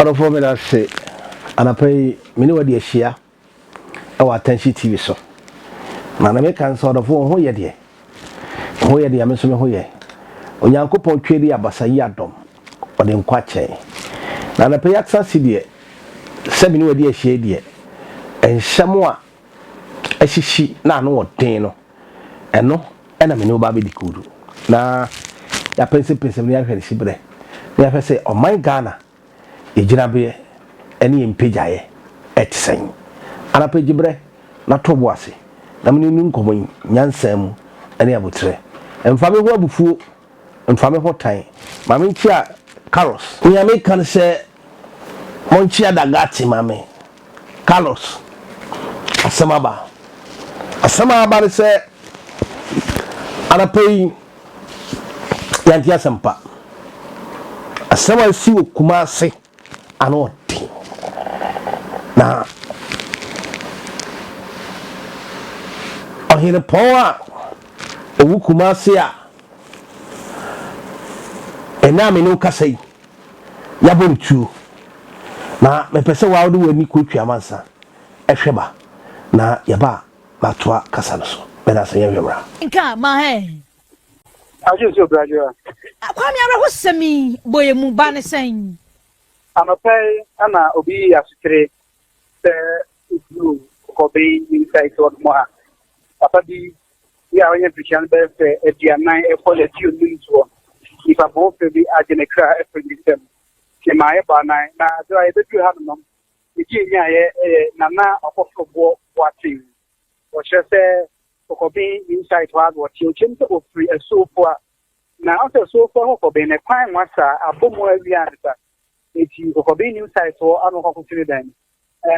Ɔdɔfoɔ meda ase anapa yi me ne wadi ahyia ɛwɔ Attention TV so. Na na meka nso ɔdɔfoɔ wo ho yɛ deɛ. Wo ho yɛ deɛ me nso me ho yɛ. Onyankopɔn twe de abasa yi adɔm ɔde nkwa kyɛn. Na anapa yi atena ase deɛ sɛ me ne wadi ahyia yi deɛ nhyɛm a ahyihyi na ano wɔ den no ɛno ɛna me ne wo ba abɛdi kudu na yɛapɛnsɛmpɛnsɛm na yɛahwɛ ne siberɛ na yɛahwɛ sɛ ɔman Ghana yɛ gyinabeɛ ɛne yɛn mpagyaeɛ ɛte sɛn. Anapa gyeberɛ na to bo ase na me ne wo ni nkɔmmɔ yi nyansa mu ɛne aboterɛ. Mfa me ho abufuo, mfa me ho tan. Ma menkyea Carlos. Nea meka ne sɛ monkyea Dagati ma me. Carlos, asɛm aba. Asɛm a aba ne sɛ anapa yi yɛante asɛm pa. Asɛm a asi wɔ Kumasi ano ɔden. Na ɔhenepɔn a ɔwɔ Kumasi a ɛnɛ a me ne wo kasa yi yɛabɔ no tuo. Na mepɛ sɛ woa wode w'ani kɔtwa amansa hwɛ ba, na yɛba a matoa kasa no so. Meda ase, yɛnhwɛ mmra. Nka ma hɛn. Agye nso Bradwoa. Kwame awerɛhosɛm yi bɔ yɛn mu ba ne sɛn? Anɔpa yi na obi yii asotire sɛ oduruu Kɔkɔben Inside hɔ nom a, papa bi bi a ɔyɛ mfirihyia no bɛyɛ sɛ 40 kɔ 50 soɔ, nipa bɔɔfɛ bi agye ne kra afiri ne nsam. Yɛmaa yɛbɔ anan, na berɛ a yɛbɛduru ha nom no, ne din nyaeɛ yɛ Nana Ɔkɔforoboɔ Boateng. Wɔkyerɛ sɛ Kɔkɔben Inside hɔ ara na ɔte. Ɔkyerɛ mu sɛ ɔfiri Asuofoa. Na ɔsɛ Asuofoa Kɔkɔben no, kwan nwa saa, abɔ mu awie ansa. Enti Kɔkɔben New Site hɔ ano kɔkɔto ne dan mu.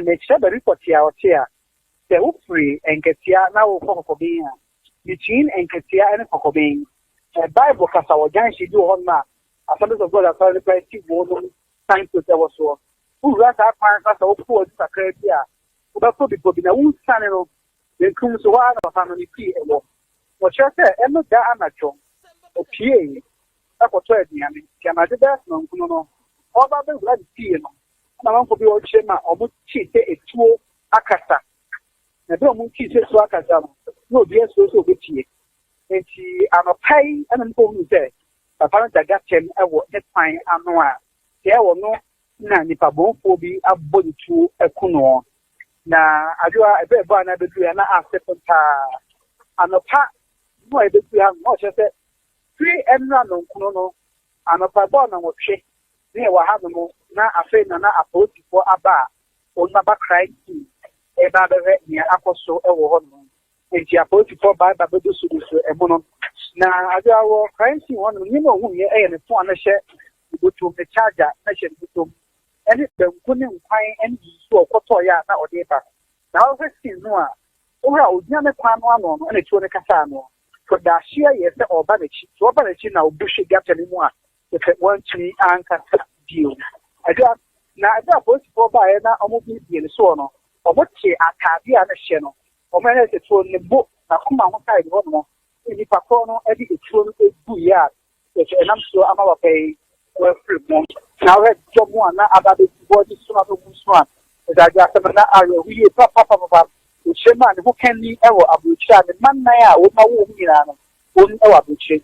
Mekyerɛ baabi pɔtee a ɔte a, sɛ wofiri Nkatia na worekɔ Kɔkɔben a, between Nkatia ne Kɔkɔben, Bible kasa wɔ junction bi wɔ hɔnom a Assemblies of God asɔre no koraa si wɔ nom signpost wɔ soɔ. Wowura saa kwan no so a sɛ wokɔ adu kakra bi a, wobɛkɔ bepɔ bi na wosiane no benkum so hɔ ara na papa no ne fie wɔ. Wɔkyerɛ sɛ ɛno da anadwo opiee kɔtɔɔ aduane nti anadwo bɛyɛ sononkono no ɔreba abɛwura ne fie no na amanfoɔ bi ɔrekyerɛ ma wɔtee sɛ etuo akasa. Na berɛ a wɔtee sɛ etuo akasa no na obiara suro sɛ ɔbɛpie. Enti anɔpa yi na mekɔhunuu sɛ papa no da gutter mu wɔ ne kwan ano a sɛ ɔno na nipa bɔnfoɔ bi abɔ ne tuo aku noɔ. Na adwoa ɛberɛ ɛbɔ a na abɛduru ha na ase fam paa. Anɔpa no a yɛbɛduru ha no na ɔkyerɛ sɛ firi ɛnora nonkono no anɔpa ɛbɔɔ nnɔnwɔtwe ne yɛwɔ ha nom na afei na na apolisifoɔ aba a wɔn aba crime scene ɛreba abɛhwɛ nea akɔ so wɔ hɔ nom. Enti apolisifoɔ bae ba bɛdusudusu ɛmo no. Na adwoa wɔ crime scene hɔ nom nneɛma a ɔhuiɛ yɛ ne phone a na ɛhyɛ ne bɔtɔm, ne charger na ɛhyɛ ne bɔtɔm ne banku ne nkwan ne nsu a ɔkɔtɔeɛ a na ɔde reba no. Na wohwɛ scene no a, wohwɛ a ɔgyina ne kwan no ano no na tuo no kasaa no. So daahyeɛ yɛ sɛ ɔreba n'akyi. So ɔba n'akyi na ɔbu hwe gutter no mu a, kyerɛ sɛ wantumi ankasa bio. Ɛberɛ a, na ɛberɛ a apolisifoɔ baeɛ na wɔbuebue ne soɔ no, wɔtee ataadeɛ a na ɛhyɛ no. Wɔn ɛna sɛ tuo no ne bo, n'akoma ho side hɔ nom na nipa korɔ no de tuo no guiɛ a Kyerɛ sɛ ɛnam so ama papa yi wafiri mu. Na wohwɛ dɔm a na aba abɛsi hɔ de som abɛgu so a, ɛdze adwo asɛm no, na awerɛho yie papapapapa. Ɔkyerɛ mu a ne ho kanni wɔ aburokyire a ne mma nnan a wɔn awo wɔn nyinaa no, wɔn wɔ aburokyire.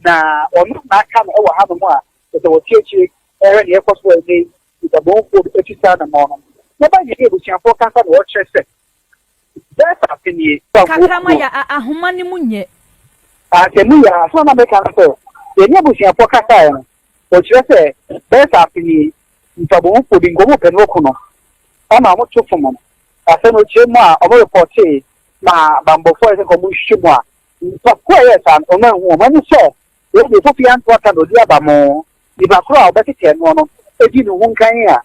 Na ɔno na aka no wɔ hanom a kyerɛ sɛ wɔte akyire rehwɛ nea ɛrekɔ so wɔ ɛnnɛ yi nnipabɔnfoɔ bi atu saa anammɔn no. Na ba yɛne abusuafoɔ kasa na wɔkyerɛ sɛ Bɛɛfa afe nie. Kakra ma yɛ a ahoma no mu nyɛ. Asɛm yi a, asɛm a na meka ne sɛ, yɛne abusuafoɔ kasaeɛ no, wɔkyerɛ sɛ bɛyɛ afe nie, nnipabomufoɔ bi, nka wɔpɛ no aku no, ɛna wɔto fom no. Asɛm no kyerɛ mu a, wɔrepɔtee ma bammɔfoɔ a ɛsɛ nka wɔhwehwɛ mu a, nnipa ko a ɛyɛɛ saa no, wɔanhu wɔn. Ɛne sɛ, wei deɛ Kofi anto aka na ɔdi aba mo. Nnipa korɔ a wɔbɛtetɛɛ noɔ no di ne ho nkan a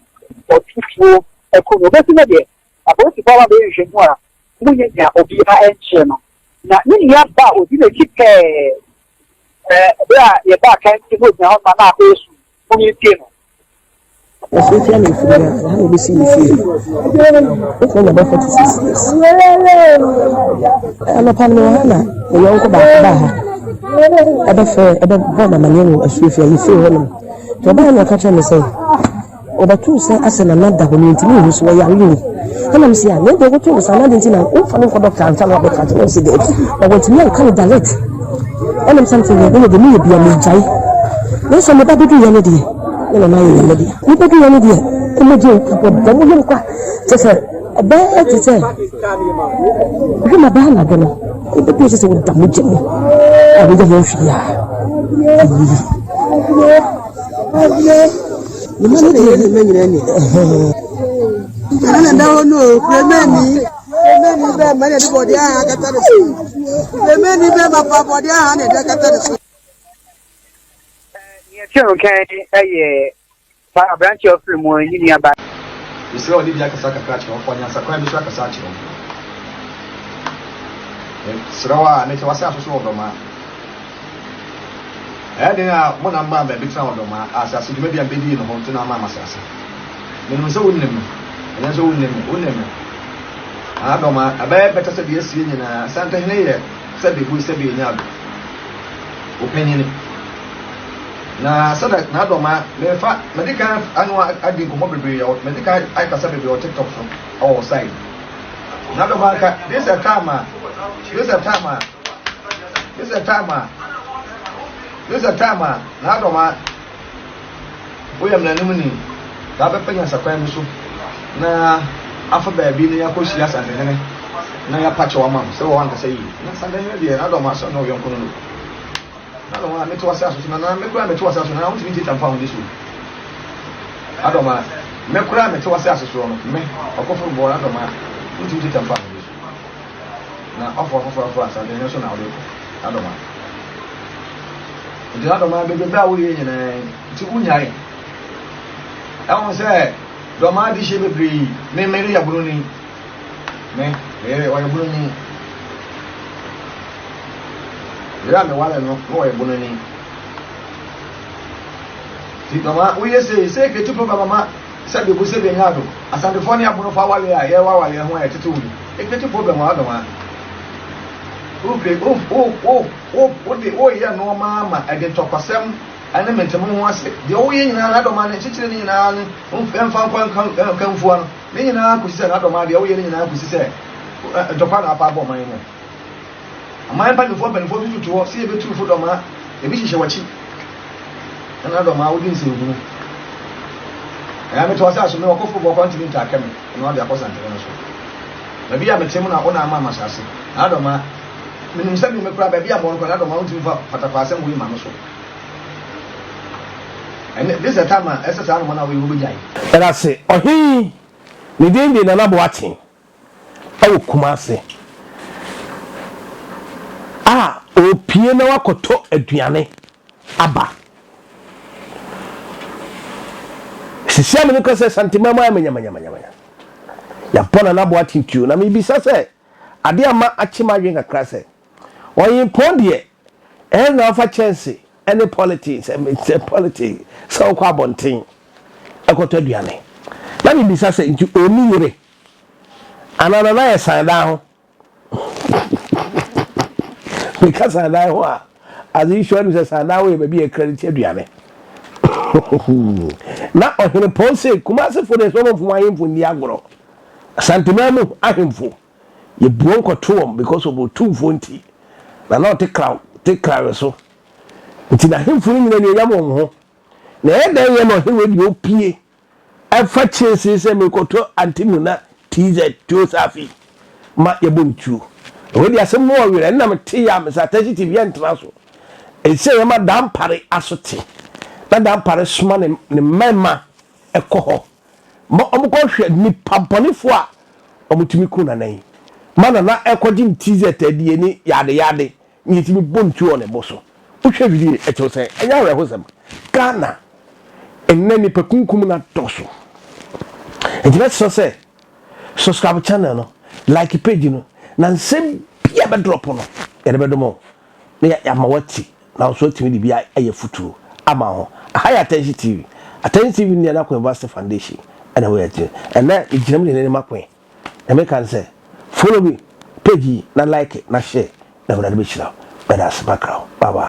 ɔto tuo aku no. Ɔbɛsi no deɛ, Apolisifo aba bɛyɛ nhwehwɛmu a wɔnyɛ nea obiara nkyerɛ no, na ne nua ba a odi n'akyi pɛɛ bere a yɛbaa kan nti na ogyina hɔ ma na akɔyɛ sum. Mom yɛntie no. Ɔsoro tia me mfiri ha, na ha na obesi me fie. Me kunu na bɛ 46 years. Anɔpa no mewɔ ha na me yɔnko baako baa ha. Ɛbɛfrɛ, ɛbɛbɔ me amaneɛ wɔ asuo fie a yɛfiri hɔ nom. Nti ɔbaa na ɔka kyerɛ me sɛ, Ɔbɛtoo sɛ asɛ Nana da hɔ no ntumi nhu so ɔyare o. Ɛna mese ah na ɛdeɛ wotoo no saa na adɛn nti na womfa no nkɔ dɔkta ansa na wabɛka akyerɛ ɔse daabi na wantumi anka no direct. Ɛna mesa mese deɛ ɛdeɛ meyɛ bia megyae. Nanso meba bɛduiɛ no deɛ na Nana ayɛ Nyame dea. Mebɛduiɛ no deɛ ɛmɔgye bɔ mo yam kwa kyɛ sɛ ɛbɛyɛ te sɛ hwɛ ma bɛyɛ anadwo no ɛbɛdu sɛ sɛ woda mogya mu a woyɛ ho hwee a ɛyi. Ne mma no deɛ ne mma nyinaa ni. Ɛna da hɔ no o, Kuremani, Kuremani bɛɛ ma na ɛde bɔdeɛ aha akata ne so. Kuremani bɛɛ ma fa bɔdeɛ aha na ɛde akata ne so. Nea ɛkyerɛ no kan yɛ saa aberante a ɔfiri mu ne nuabaa. Mesrɛ wo, ne bi akasa kakra akyerɛ wo, fa nyansakwan bi so akasa akyerɛ wo. Mesrɛ wo a, mete w'asase so wɔ Dɔmaa. Ɛyɛ den a mo na maa baabi tena wɔ Dɔmaa, asase dwumadi a mebedii no ho nti na ama m'asase. Menim sɛ wonnim me, ɛnyɛ sɛ wonnim me, wonnim me. Aa Dɔmaa, ɛbɛyɛ bɛtɛ sɛ deɛ asie nyinaa, Asantehene yɛ sɛbe bui sɛbe enya ado. Wo panyini. Na sɛdɛ n'adɔma, mefa, madi kan ano adi nkɔmmɔ bebree, madi kan akasa bebree wɔ TikTok so, ɛwɔ wo side. N'adɔma nka, this a time a, this a time a, this a time a, this a time a, n'adɔma, woyɛ mmaranim ni, ka bɛpɛ nyansakwan bi so na afa baabi na yɛakɔhyia Asantehene na yɛapa kyɛw ama wo sɛ wɔwɔ ankasa yie. Na Asantehene deɛ n'adɔma sɛ ɔne ɔyɔnko no no. Na dɔm a mete w'ase aso so, na na me koraa mete w'ase aso, na wontumi ntiatia mfa wo nni so. Na dɔm a me koraa mete w'ase ase soɔ no, me, ɔkofo bɔɔ, na dɔm a wontumi ntiatia mfa wo nni so. Na ɔfo afoforo aforo asantehene so na wode kɔ, na dɔm a. Nti na dɔm a bebrebe a woyɛ nyinaa nti wonyae. Ɛho sɛ dɔm a de hyɛ bebree, me mere yɛ bononi. Me, me yere, ɔyɛ bononi. Yere a meware no, na ɔyɛ bononi. Ti dɔma woyɛ sei, sei kɛti pro bɛma ma sɛ bebu sɛ benya ado. Asantefoɔ ne abonofo awareɛ a yɛwɔ awareɛ ho a yɛtete wo yi. Ekɛti problem wɔ adɔma. Wo wo wo wo wo wode woyɛ nneɛma ama ɛde ntɔkwasɛm ɛne mente mo ho ase. Deɛ woyɛ nyinaa na adɔma ne kyekyere ne nyinaa ne mfa nkɔ nkamfua no. Ne nyinaa kosi sɛ n'adɔm adeɛ woyɛ ne nyinaa kosi sɛ ntɔkwa na apa abɔ ɔman mu. Aman mpanimfoɔ mpanimfoɔ bi tutu hɔ sɛ yɛbɛtu fo dɔmaa, ebi hyehyɛ w'akyi. Na n'adɔmaa wodi nsɛnhunu. Ɛyɛ mete wɔ sɛ so me ɔkofo bɔkɔ ntumi ntaakɛ me na ɔde akɔ santene no so. Baabi a mete mu na wo na ama m'asase. N'adɔmaa, menim sɛ me mekura baabi a mewɔ no kora n'adɔmaa wontumi fa patakwa asɛm wei ma me so. Ɛnɛ, this is the time a ɛsɛ saa anoma no a woyɛ wobɛgyae. Ɛdase, ɔhene yi ne din de Nana Boakye wɔ Kumase a ɔrepue na wakɔtɔ aduane aba. Sisi a me no kasa Santeman mu ayɛ manyamanyamanya. Yɛabɔ Nana Boakye tuo na mebisa sɛ adeɛ ama akye m'adwene kakra sɛ Ɔyempɔn deɛ ɛyɛ na ɔfa kyɛnse ne politics sɛ politics sɛ ɔkɔ abɔnten ɛkɔtɔ aduane na mebisa sɛ nti ɔnni yere anaa nana yɛ san dan ho meka san dan ho a as usual nim sɛ san dan ho yɛ baabi yɛ credit aduane na ɔhene pɔn sɛ kumasefo deɛ sɛ ɔmamfo ahemfo nni agorɔ Asanteman mu ahemfo Yɛbu wɔn kɔto wɔn because of otumfoɔ nti. Na na ɔte kraw te krawe so. Nti n'ahemfo no nyina anuonyam wɔ wɔn ho. Na ɛyɛ dɛn yɛ na ɔhene wei deɛ ɔpue ɛfa kyensee sɛ merekɔtɔ antemuna TZ tuo safi ma yɛbɔ no tuo. Na wei deɛ asɛm no wɔ werɛ ɛnna mete yɛ a mesɛ atɛkye TV yɛntena so. Ɛsɛ yɛma Dampare aso te. Na Dampare soma ne ne mmarima ɛkɔ hɔ ma wɔkɔhwɛ nnipa bɔnefoɔ a wɔtumi ku Nana yi ma Nana ɛkɔgye ne TZ adie ne yade yade ne yɛtumi bɔ ne tuo wɔ ne bo so. Wohwɛ video yi ɛkyerɛ sɛ ɛnyɛ awerɛhosɛm. Ghana nnɛ nnipa kunkum no adɔso. Nti mɛsrɛ sɛ subscribe channel no, like page no na nsɛm bi a bɛdrɔpo no yɛde bɛdom wo na yɛama woate na wo nso atumi de bi ayɛ afutuo ama ho. Aha yɛ Attention TV. Attention TV ne Nana University Foundation ɛna ɛwɔ yɛn akyi. Ɛnɛ megyina mu de n'anim akoe. Na meka ne sɛ follow me page yi na like na share na Awurade bɛhyira wo. Mɛda ase makra wo. Bye bye.